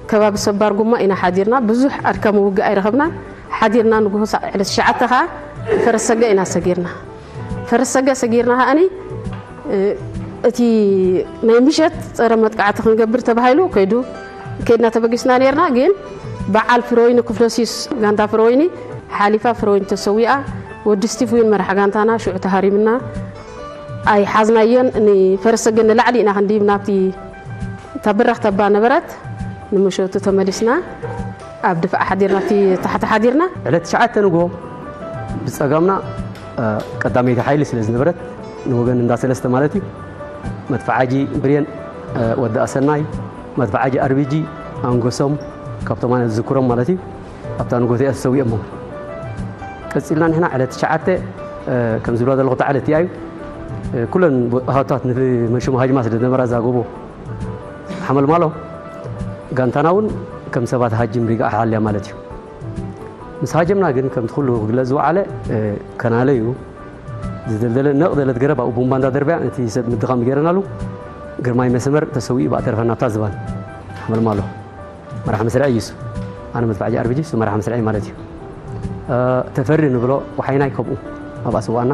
ከባቢ ሰባር ጉማ ኢና ሓዲርና። ብዙሕ ኣድካሚ ውግእ ኣይረኸብናን። ሓዲርና ንግሆ ሳዕ ዕለት ትሽዓተ ከኣ ፈረስ ሰገ ኢና ሰጊርና። ፈረስ ሰገ ሰጊርና ከኣኒ፣ እ፣ እቲ ናይ ምሸት ጸረ መጥቃዕቲ ክንገብር ተባሂሉ ከይዱ፣ ከይድና ተበጊስና ነይርና። ግን በዓል ፍረወይኒ ክፍለሲስ፣ ጋንታ ፍረወይኒ ሓሊፋ፣ ፍረወይኒ ተሰዊኣ። ወዲ ስቲቭ እውን መራሕ ጋንታና ሽዑ ተሃሪምና። ኣይሓዝናዮን። ንፈረስ ሰገ ንላዕሊ ኢና ክንድይብ ናብቲ እታ ብራኽ ተባ ነበረት። ንምሸቱ ተመሊስና ኣብ ድፋዕ ሓዲርና፣ ኣብቲ ታሕቲ ሓዲርና። ዕለት ትሽዓተ ንግሆ ብጸጋምና፣ እ፣ ቀዳመይቲ ሓይሊ ስለ ዝነበረት፣ ንወገን እንዳ ሰለስተ ማለት እዩ፣ መድፍዓጂ ብሬን፣ እ፣ ወዲ ኣሰናይ፣ መድፍዓጂ ኣርቢጂ፣ ኣንጎሶም፣ ካብቶም ኣነ ዝዝክሮም ማለት እዩ፣ ኣብታ ንግሆ እቲኣ ተሰዊኦሞ። ቀጺልና ንሕና ዕለት ትሽዓተ፣ እ፣ ከም ዝብላ ዘለኹ እታ ዕለት እቲኣ እዩ። እ፣ ኩለን ቦ-፣ ሃብታት ንመሽሙ ሃጅማ ስለ ዝነበራ እዛ ጎቦ ሓመልማሎ፣ ጋንታና እውን ከም ሰባት ሃጅም ሪጋ ሓልያ ማለት እዩ። ምስ ሃጀምና ግን ከምቲ ኩሉ ክግለጽ ዝወዓለ፣ እ፣ ከናለ እዩ። ዝደልደለ ነቕ ደለት ገረብ ኣብኡ ቡምባ እንዳደርበያ ነቲ ሰብ ምድኻም ገይረናሉ። ግርማይ መስመር ተሰዊኡ ብኣ ተረፈና ኣብታ ዝባን ሓመልማሎ። መራሕ መስርዕ እዩ እሱ። ኣነ መድፍዓጂ ኣርቢጂ፣ እሱ መራሕ መስርዕ ማለት እዩ። እ፣ ተፈሪ ንብሎ ወሓይናይ ከምኡ ኣብኣ ስዋእና።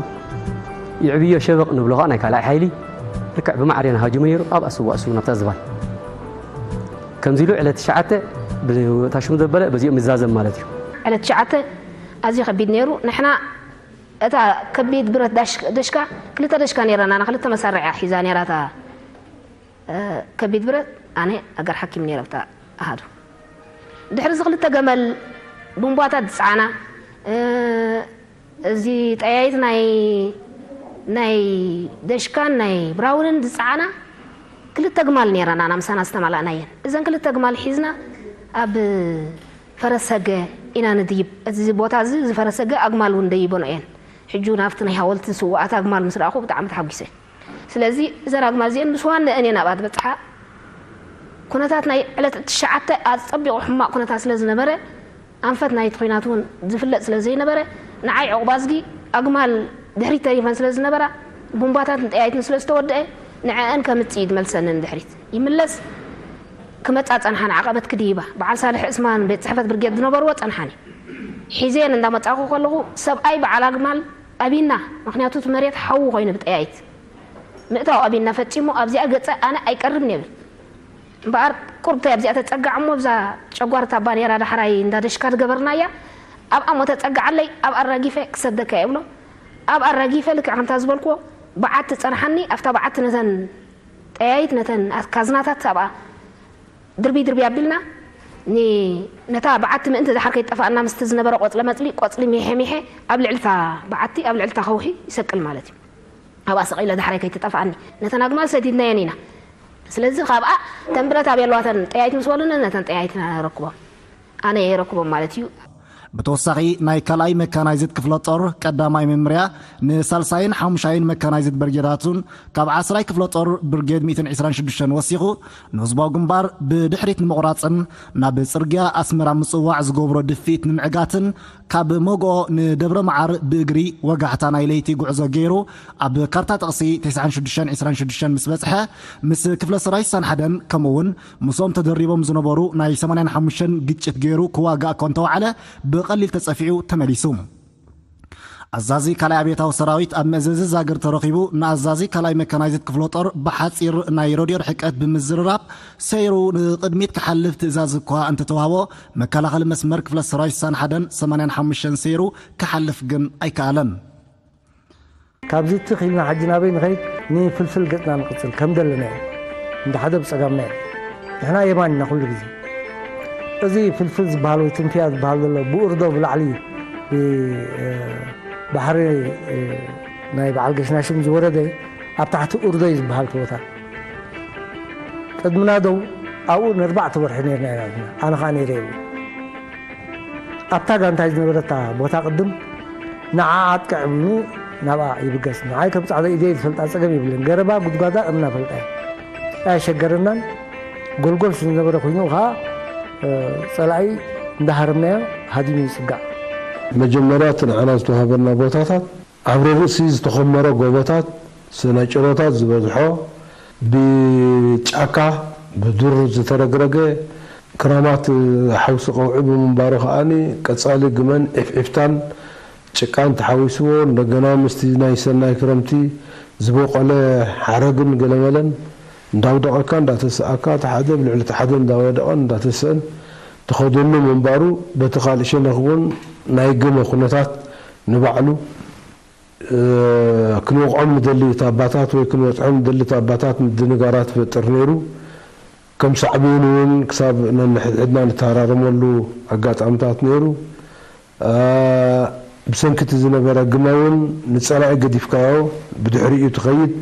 ይዕብዮ ሸበቕ ንብሎ ኸዓ ናይ ካልኣይ ሓይሊ ልክዕ ብማዕሬና ሃጅሙ ነይሩ፣ ኣብኣ ስዋእ እሱ ናብታ ዝባን። ከምዚ ኢሉ ዕለት ትሽዓተ ብታሽሙ ዘበለ በዚኦም ምዛዘም ማለት እዩ። ዕለት ትሽዓተ ኣዝዩ ከቢድ ነይሩ። ንሕና እታ ከቢድ ብረት ዳሽ-፣ ደሽካ፣ ክልተ ደሽካ ነይረና፣ ንክልተ መሳርያ ሒዛ ነይራ እታ፣ እ፣ ከቢድ ብረት። ኣነ ኣገር ሓኪም ነይረ ብታ ኣሃዱ። ድሕሪ እዚ ክልተ ገመል ቡምባታት ዝጸዓና፣ እ፣ እዚ ጠያይት ናይ፣ ናይ ደሽካን ናይ ብራውንን ዝጸዓና ክልተ ግማል ነይረና፣ ኣና ምሳና ዝተማላእናየን። እዘን ክልተ ግማል ሒዝና ኣብ ፈረስ ሰገ ኢና ንድይብ። እዚ ቦታ እዚ፣ እዚ ፈረስ ሰገ ኣግማል እውን ደይበኖ እየን። ሕጂ እውን ኣብቲ ናይ ሃወልቲ ስውኣት ኣግማል ምስ ረኣኹ ብጣዕሚ ተሓጒሰ። ስለዚ እዘን ኣግማል እዚአን ምስ ዋንአን እየን ኣብኣ ዝበጽሓ። ኩነታት ናይ ዕለት ትሽዓተ ኣጸቢቑ ሕማቕ ኩነታት ስለ ዝነበረ፣ ኣንፈት ናይቲ ኲናት እውን ዝፍለጥ ስለ ዘይነበረ፣ ንዓይ ዑቕባዝጊ ኣግማል ድሕሪት ተሪፈን ስለ ዝነበራ፣ ቡምባታትን ጠያይትን ስለ ዝተወደአ፣ ንዐአን ከምጽእ እዩ ዝመልሰኒ ንድሕሪት። ይምለስ፣ ክመጻ ጸንሓን ዓቐበት ክድይባ። በዓል ሳልሕ ዕስማን ቤት ጽሕፈት ብርጌድ ዝነበርዎ ጸንሓኒ። ሒዘየን እንዳመጻኹ ከለኹ፣ ሰብኣይ በዓል ኣግማል ኣቢና፣ ምኽንያቱ እቲ መሬት ሓዊ ኮይኑ ብጠያይት። ምእታው ኣቢና ፈጺሙ ኣብዚኣ ገጸ ኣነ ኣይቀርብን ይብል። እምበኣር ቁርብተይ ኣብዚኣ ተጸጋዕ እሞ፣ ኣብዛ ጨጓርታ ባኔራ ዳሕራይ እንዳ ደሽካ ዝገበርናያ፣ ኣብኣ እሞ ተጸጋዓለይ፣ ኣብ ኣራጊፈ ክሰደካ እየ እብሎ። ኣብ ኣራጊፈ ልክዕ ከምታ ዝበልክዎ፣ በዓቲ ጸንሓኒ፣ ኣብታ በዓቲ ነተን ጠያይት፣ ነተን ካዝናታት ኣብኣ ድርቢ ድርቢ ኣቢልና፣ ኒ-፣ ነታ በዓቲ ምእንቲ ድሓር ከይጠፋእና ምስቲ ዝነበረ ቆጽለ መጽሊ፣ ቆጽሊ ሚሐ ሚሐ ኣብ ልዕሊ እታ በዓቲ፣ ኣብ ልዕሊ እታ ከውሒ ይሰቅል ማለት እዩ። ኣብኣ ሰቒለ ዳሕራይ ከይትጠፍኣኒ። ነተን ኣግማል ሰዲድናየን ኢና። ስለዚ ካብኣ ተን ብረት ኣበየለዋተን ጠያይት ምስ በሉኒ፣ ነተን ጠያይት ኢና ነረክቦም። ኣነ እየ የረክቦም ማለት እዩ። ብተወሳኺ ናይ ካልኣይ መካናይዝድ ክፍለ ጦር ቀዳማይ መምርያ ንሳልሳይን ሓሙሻይን መካናይዝድ ብርጌዳቱን ካብ ዓስራይ ክፍለ ጦር ብርጌድ ሚእትን ዕስራን ሽዱሽተን ወሲኹ ንህዝባዊ ግንባር ብድሕሪት ንምቑራጽን ናብ ጽርግያ ኣስመራ ምጽዋዕ ዝገብሮ ድፍኢት ንምዕጋትን ካብ ሞግኦ ንደብረ መዓር ብእግሪ ወጋሕታ ናይ ለይቲ ጉዕዞ ገይሩ ኣብ ካርታ ጥቕሲ ተስዓን ሽዱሽተን ዕስራን ሽዱሽተን ምስ በጽሐ፣ ምስ ክፍለ ሰራዊት ሳንሓደን ከምኡ'ውን ምስኦም ተደሪቦም ዝነበሩ ናይ ሰማንያን ሓሙሽተን ግጭት ገይሩ ክዋጋእ እኳ እንተወዓለ፣ ብቐሊል ተጸፊዑ ተመሊሱ። ኣዛዚ ካልኣይ ኣብዮታዊ ሰራዊት ኣብ መእዘዚ ዛግር ተረኺቡ፣ ንኣዛዚ ካልኣይ መካናይዝድ ክፍለ ጦር ብሓጺር ናይ ሬድዮ ርሕቀት ብምዝርራብ፣ ሰይሩ ንቕድሚት ክሓልፍ ትእዛዝ እኳ እንተተዋህቦ፣ መከላኸሊ መስመር ክፍለ ሰራዊት ስሳን ሓደን ሰማንያን ሓሙሽተን ሰይሩ ክሓልፍ ግን ኣይከኣለን። ካብዚ ትኽ ኢልና ሕጂ ናበይ ንኸይድ? ንፍልፍል ገጽና ንቕጽል ከም ደለናዮ። እንደ ሓደ ብጸጋምና እዩ። ንሕና የማን ኢና ኩሉ ግዜ። እዚ ፍልፍል ዝበሃል ወይ ትንፍያ ዝበሃል ዘሎ ብኡርዶ ብላዕሊ ብ-፣ እ፣ ባሕሪ፣ እ፣ ናይ በዓል ገሽናሽም ዝወረደ ኣብ ታሕቲ ኡርዶ እዩ ዝበሃል እቲ ቦታ። ቅድሚ ናደው ኣብኡ ንኣርባዕተ ወርሒ ነርና ኢና። ኣነ ኸኣ ነይረ እየ። ኣብታ ጋንታይ ዝነበረታ ቦታ ቅድም ንዓ ኣጥቅዕኒ ናብኣ ይብገስ። ንዓይ ከም ጻዕዳ ኢደይ ዝፈልጣ ጸገም የብለን። ገረባ ጉድጓዳ እምና ፈልጣ እየ። ኣየሸገረናን። ጎልጎል ስለ ዝነበረ ኮይኑ ኸኣ፣ እ፣ ጸላኢ እንዳሃረምናዮ ሃዲሙ ይጽጋዕ። መጀመርያ እቲ ንዓና ዝተዋህበና ቦታታት ኣብ ርእሲ ዝተኾመረ ጎቦታት፣ ስነ ጭሮታት ዝበዝሖ፣ ብጫካ፣ ብዱር ዝተረግረገ፣ ክራማት ሓውሲ ቀውዒ ብምንባሩ ከኣኒ፣ ቀጻሊ ግመን ዒፍዒፍታን ጭቃን ተሓዊስዎ፣ እንደገና ምስቲ ናይ ሰናይ ክረምቲ ዝበቆለ ሓረግን ገለመለን እንዳውደቐካ እንዳተሰኣካ፣ እቲ ሓደ ብልዕሊ እቲ ሓደ እንዳወደቐን እንዳተሰእን ትኸደሉ ምንባሩ፣ በቲ ካልእ ሸነኽ እውን ናይ ግመ ኩነታት ንባዕሉ፣ እ፣ ክንወቕዖም ንደሊ ታባታት ወይ ክንበጽሖም ንደሊ ታባታት ምድንጋራት ይፈጥር ነይሩ። ከም ሳዕቤኑ እውን ክሳብ ነንሕድሕድና ንተሃራረመሉ ኣጋጣምታት ነይሩ። እ፣ ብሰንኪ እቲ ዝነበረ ግመ እውን ንጸላኢ ገዲፍካዮ ብድሕሪኡ ትኸይድ፣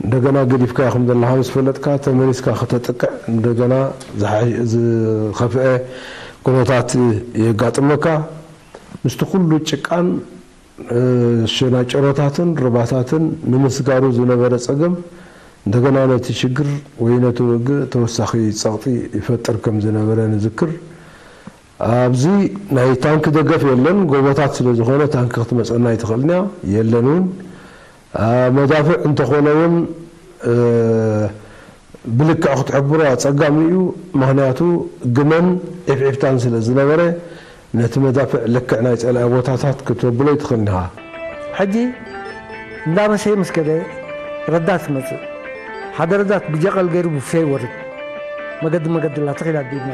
እንደገና ገዲፍካዮ ከም ዘለኻ ምስ ፈለጥካ ተመሊስካ ከተጥቅዕ እንደገና ዝሓ-፣ ዝኸፍአ ኩነታት የጋጥመካ። ምስቲ ኩሉ ጭቃን፣ እ፣ ሸናጭሮታትን ሩባታትን ንምስጋሩ ዝነበረ ጸገም እንደገና ነቲ ሽግር ወይ ነቲ ውግእ ተወሳኺ ጸቕጢ ይፈጥር ከም ዝነበረ ንዝክር። ኣብዚ ናይ ታንክ ደገፍ የለን፣ ጎቦታት ስለ ዝኾነ ታንክ ክትመጸና ኣይትኽእልን እያ፣ የለን እውን። እ፣ መዳፍዕ እንተኾነ እውን፣ እ፣ ብልክዕ ክትሕብሮ ኣጸጋሚ እዩ። ምኽንያቱ ግመን ዒፍዒፍታን ስለ ዝነበረ፣ ነቲ መዳፍዕ ልክዕ ናይ ጸላኢ ቦታታት ክተብሎ ኣይትኽእልን ኢኻ። ሕጂ እንዳመሰየ ምስ ከደ ረዳት ትመጽእ። ሓደ ረዳት ብጀቐል ገይሩ ብቡፌ ይወርድ። መገዲ መገዲ ኣላ፣ ትኽ ኢላ ኣዲብና።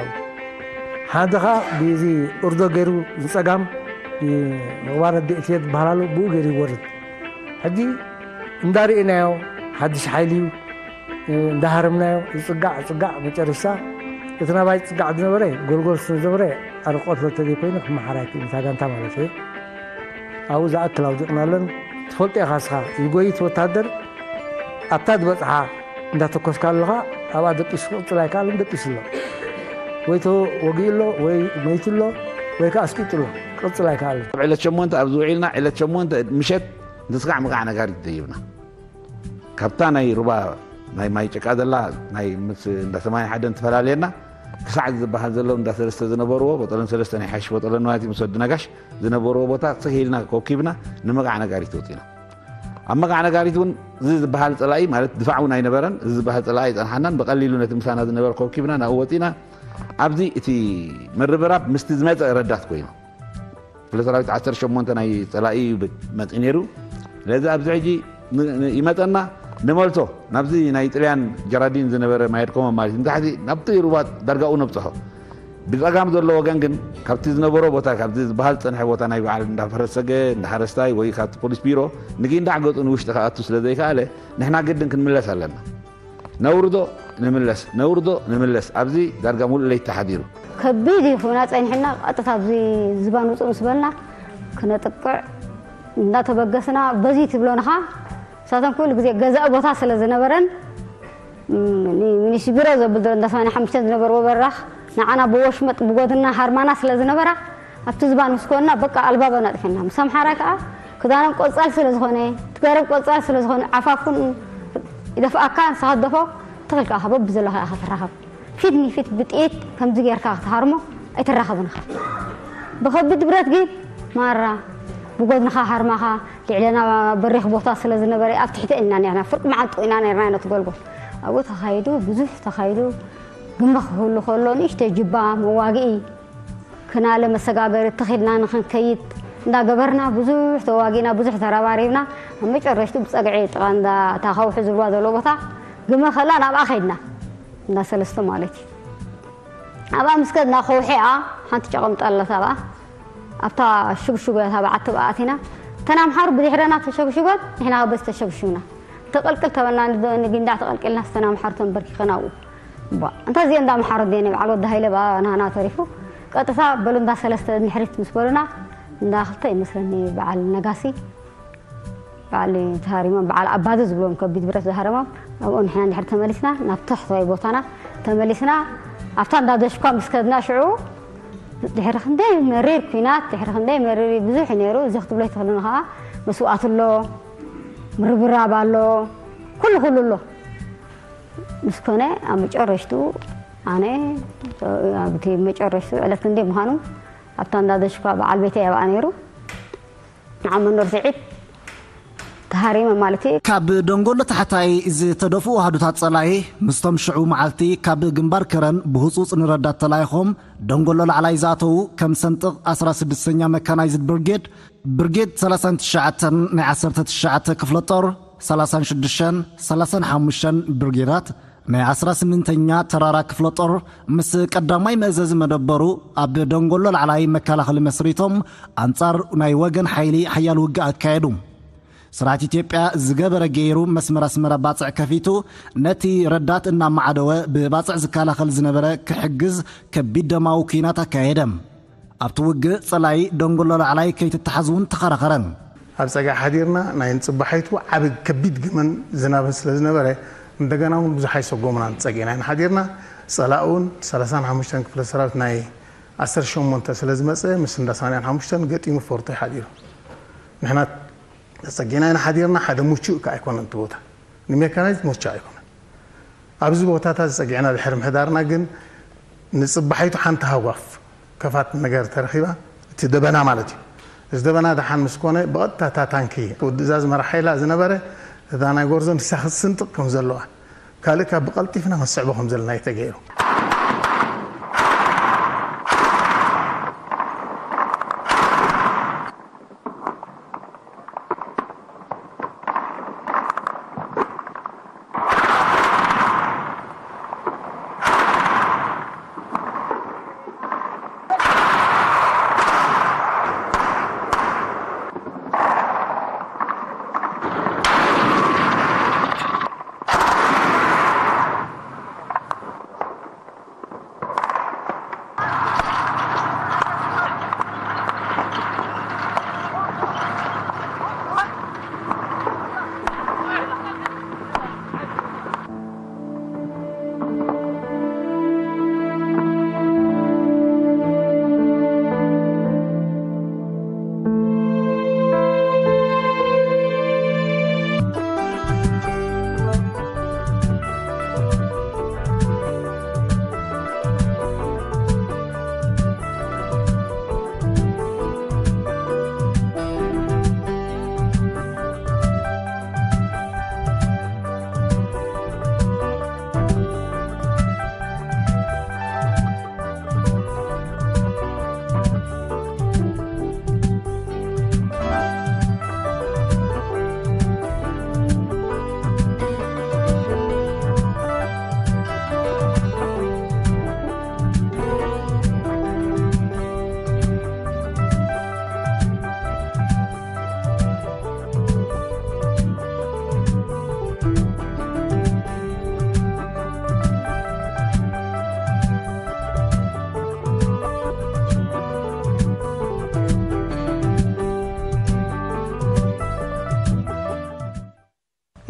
ሓደ ኸኣ ብዚ ኡርዶ ገይሩ ንጸጋም፣ ምቕባር ኣዲእትየ ዝበሃል ኣሎ፣ ብኡ ገይሩ ይወርድ። ሕጂ እንዳርኤናዮ፣ ሓድሽ ሓይሊ እዩ፣ እንዳሃረምናዮ፣ ይጽጋዕ፣ ይጽጋዕ፣ መጨረሽታ እቲ ናባይ ዝጽጋዕ ዝነበረ ጎልጎል ስለ ዝነበረ፣ ኣረ ቆልፈ ተዘይኮይኑ ክመሓር ኣይክእልን፣ እታ ጋንታ ማለት እየ። ኣብኡ ዝኣክል ኣውዲቕናለን። ትፈልጦ ኢኻ እስኻ፣ ዝጎይት ወታደር ኣብታ ዝበጽሓ እንዳተኮስካ ኣለኻ፣ ኣብኣ ደቂሱ ክቕጽል ኣይከኣልን፣ ደቂሱ ኣሎ። ወይ ተወጊኡ ኣሎ፣ ወይ መይቱ ኣሎ፣ ወይ ከኣ ኣስቂጡ ኣሎ፣ ክቕጽል ኣይከኣልን። ኣብ ዕለት ሸሞንተ ኣብዚ ውዒልና፣ ዕለት ሸሞንተ ምሸት ንስካዕ ምቃዕ ነጋሪት ደይብና። ካብታ ናይ ሩባ ናይ ማይ ጭቃ ዘላ ናይ ምስ እንዳ ሰማንያ ሓደን ትፈላልየና፣ ክሳዕ ዝበሃል ዘሎ እንዳ ሰለስተ ዝነበርዎ፣ ቦጠለን ሰለስተ ናይ ሓሽ ቦጠለን ንዋቲ ምስ ወዲ ነጋሽ ዝነበርዎ ቦታ ስሕ ኢልና ኮብኪብና ንምቃዕ ነጋሪት ወፂና። ኣብ መቃዕ ነጋሪት እውን እዚ ዝበሃል ፀላኢ፣ ማለት ድፋዕ እውን ኣይነበረን፣ እዚ ዝበሃል ፀላኢ ኣይፀንሓናን፣ ብቐሊሉ ነቲ ምሳና ዝነበረ ኮብኪብና ናብኡ ወፂና። ኣብዚ እቲ ምርብራብ ምስቲ ዝመፀ ረዳት ኮይኑ፣ ክፍለ ሰራዊት ዓሰርተ ሸሞንተ ናይ ፀላኢ እዩ ብ-፣ መፂኡ ነይሩ። ስለዚ ኣብዚ ሕጂ ን-፣ ን-፣ ይመፀና፣ ንመልሶ ናብዚ ናይ ጥልያን ጀራዲን ዝነበረ ማየድኮመ ማለት እዩ። ንታሕቲ ናብቲ ሩባ ዳርጋኡ ነብፅሖ። ብፀጋም ዘሎ ወገን ግን ካብቲ ዝነበሮ ቦታ፣ ካብዚ ዝበሃል ዝፀንሐ ቦታ ናይ በዓል እንዳ ፈረሰገ፣ እንዳ ሓረስታይ ወይ ካብቲ ፖሊስ ቢሮ ንጊንዳዕ ገፁ ንውሽጢ ክኣቱ ስለ ዘይከኣለ፣ ንሕና ግድን ክንምለስ ኣለና። ነውርዶ ንምለስ፣ ነውርዶ ንምለስ። ኣብዚ ዳርጋ ሙሉእ ለይቲ ተሓዲሩ። ከቢድ እዩ፣ ኩና ጸኒሕና፣ ቀጥታ ኣብዚ ዝባን ውጹእ ምስ በልና፣ ክነጥቅዕ እንዳተበገስና፣ በዚ ትብሎንኻ፣ ንሳቶም ኩሉ ግዜ ገዛእ ቦታ ስለ ዝነበረን፣ ም-፣ ኒ-፣ ሚኒስ ቢሮ ዘብል ዘሎ እንዳ ሰማንያ ሓሙሽተ ዝነበርዎ በራኽ፣ ንዓና ብወሽመጥ ብጎድና ሃርማና ስለ ዝነበራ፣ ኣብቲ ዝባን ምስ ኮንና፣ በቃ ኣልባበና ኣጥፊእና። ምስ ኣምሓራይ ከኣ ክዳኖም ቆጻል ስለ ዝኾነ፣ እቲ ገረብ ቆጻል ስለ ዝኾነ፣ ዓፋፉን ይደፍኣካ፣ ንስኻ ትደፍኦ፣ ትኽእል ከኣ በብዘለኻ ኢኻ ትራኸብ። ፊት ንፊት ብጥይት ከምዚ ጌርካ ክትሃርሞ ኣይትራኸብን ኢኻ። ብኸቢድ ብረት ግን ማራ ብጎድንኻ ሃርማኻ፣ ልዕለና በሪኽ ቦታ ስለ ዝነበረ፣ ኣብ ትሕቲ ኢና ኔርና፣ ፍርቂ መዓንጥኡ ኢና ኔርና ነቲ ጎልጎል። ኣብኡ ተኻይዱ፣ ብዙሕ ተኻይዱ፣ ግንቢ ክህሉ ከሎ፣ ንእሽተይ ጅባ መዋግኢ፣ ክናለ መሰጋገሪ ተኺልና ንኽንከይድ፣ እንዳገበርና ብዙሕ ተዋጊና፣ ብዙሕ ተረባሪብና፣ ኣብ መጨረሽቱ ብጸግዒ ጥቓ እንዳ እታ ከውሒ ዝብልዋ ዘሎ ቦታ ግመ ከላ ናብኣ ከይድና፣ እንዳ ሰለስተ ማለት እዩ። ኣብኣ ምስ ከድና ከውሒኣ ሓንቲ ጨቐምጣ ኣላ ኣብኣ፣ ኣብታ ሽግሽጎ እያ፣ እታ በዓቲ ብኣቲና። እተን ኣምሓሩ ብድሕረና ተሸግሽጎን ንሕና በዚ ተሸግሽግና። ተቐልቅል ተበልና፣ ንጊንዳዕ ተቐልቂልና፣ እተን ኣምሓሩ ተንበርኪኸን ኣብኡ። ቧ፣ እንታ እዚኦ እንዳ ኣምሓሩ እንዴ፣ ናይ በዓል ወዲ ሃይለ ብኣ ናህና ተሪፉ። ቀጥታ በሉ እንዳ ሰለስተ ንድሕሪት ምስ በሉና፣ እንዳ ክልተ ይመስለኒ በዓል ነጋሲ፣ በዓል ተሃሪሞም፣ በዓል ኣባዲ ዝብሎም ከቢድ ብረት ዝሃረሞም፣ ኣብኡ ንሕና እንድሕር ተመሊስና፣ ናብ ታሕተዋይ ቦታና ተመሊስና፣ ኣብታ እንዳ ደሽኳ ምስ ከድና ሽዑ፣ ድሕሪ ክንደይ መሪር ኲናት፣ ድሕሪ ክንደይ መሪር ብዙሕ እዩ ነይሩ። እዚ ክትብሎ ኣይትኽእልን ኢኻ። መስዋእቲ ኣሎ፣ ምርብራብ ኣሎ፣ ኩሉ ኩሉ ኣሎ። ምስ ኮነ ኣብ መጨረሽቱ ኣነ ኣብቲ መጨረሽቱ ዕለት ክንደይ ምዃኑ ኣብታ እንዳ ደሽኳ በዓል ቤተይ ኣብኣ ነይሩ። ንዓም መኖር ስዒድ ተሃሪመ ማለት እዩ። ካብ ደንጎሎ ታሕታይ ዝተደፍኡ ኣሃዱታት ጸላኢ ምስቶም ሽዑ መዓልቲ ካብ ግንባር ከረን ብህጹጽ ንረዳት ተላኢኾም ደንጎሎ ላዕላይ ዝኣተዉ ከም ሰንጥቕ ዓሰርተ ሽዱሽተ መካናይዝድ ብርጌድ፣ ብርጌድ ሰላሳን ትሽዓተን ናይ ዓሰርተ ትሽዓተ ክፍለ ጦር፣ ሰላሳን ሽዱሽተን ሰላሳን ሓሙሽተን ብርጌዳት ናይ ዓሰርተ ስምንተኛ ተራራ ክፍለ ጦር ምስ ቀዳማይ መእዘዚ መደበሩ ኣብ ደንጎሎ ላዕላይ መከላኸሊ መስሪቶም ኣንጻር ናይ ወገን ሓይሊ ሓያል ውግእ ኣካየዱ። ስርዓት ኢትዮጵያ ዝገበረ ገይሩ መስመር ኣስመራ ባጽዕ ከፊቱ ነቲ ረዳት እናማዓደወ ብባጽዕ ዝከላኸል ዝነበረ ክሕግዝ ከቢድ ደማዊ ኲናት ኣካየደ። ኣብቲ ውግእ ጸላኢ ደንጎሎ ላዕላይ ከይትተሓዝ እውን ተኸራኸረ። ኣብ ጸግዒ ሓዲርና ናይ ንጽባሒቱ ዓቢ ከቢድ ግመን ዝናብን ስለ ዝነበረ እንደገና እውን ብዙሕ ኣይሰጎምናን። ጸጊዕና ኢና ሓዲርና። ጸላኢ እውን ሰላሳን ሓሙሽተን ክፍለ ሰራዊት ናይ ዓሰርተ ሸሞንተ ስለ ዝመጸ ምስ እንዳ ሰማንያን ሓሙሽተን ገጢሙ ፎርቶ ሓዲሩ። ንሕና ተጸጊዕና ኢና ሓዲርና። ሓደ ምቹእ ከኣ ኣይኮነን እቲ ቦታ። ንሜካናይዝድ ምቹእ ኣይኮነን። ኣብዚ ቦታታት ጸጊዕና ድሕሪ ምሕዳርና ግን ንጽባሒቱ ሓንቲ ሃጓፍ ከፋት ነገር ተረኺባ፣ እቲ ደበና ማለት እዩ። እዚ ደበና ደሓን ምስ ኮነ ብቐጥታ እታ ታንኪ ወዲ እዛዝ መራሕ ሓይላ ዝነበረ እታ ናይ ጎርዞ ንሳ ክትስንጥቕ ከም ዘለዋ፣ ካልእ ካብ ብቐልጢፍና ክንስዕቦ ከም ዘለና እዩ ተገይሩ።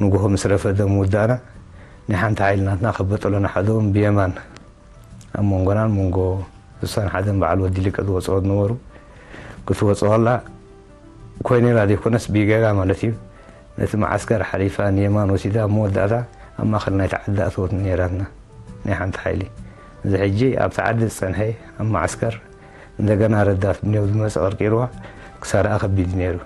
ንግሆ ምስ ረፈደ ምውዳእና፣ ናይ ሓንቲ ሓይሊ ናትና ከበጠሎና ሓደኦም ብየማን ኣብ መንጎናን መንጎ ስሳን ሓደን በዓል ወዲ ሊቀ ዝወፅኦ ዝነበሩ ክትወፅኦ ከላ ኮይኔላ ዘይኮነስ ብጌጋ ማለት እዩ። ነቲ መዓስከር ሓሊፋ ንየማን ወሲዳ ኣብ መወዳእታ ኣብ ማእኸል ናይቲ ዓዲ ኣተወት ነይራትና ናይ ሓንቲ ሓይሊ። እዚ ሕጂ ኣብቲ ዓዲ ዝፀንሐ ኣብ መዓስከር እንደገና ረዳት ብኔው ዝመፀ ቀርቂርዋ ክሳርኣ ከቢድ ነይሩ።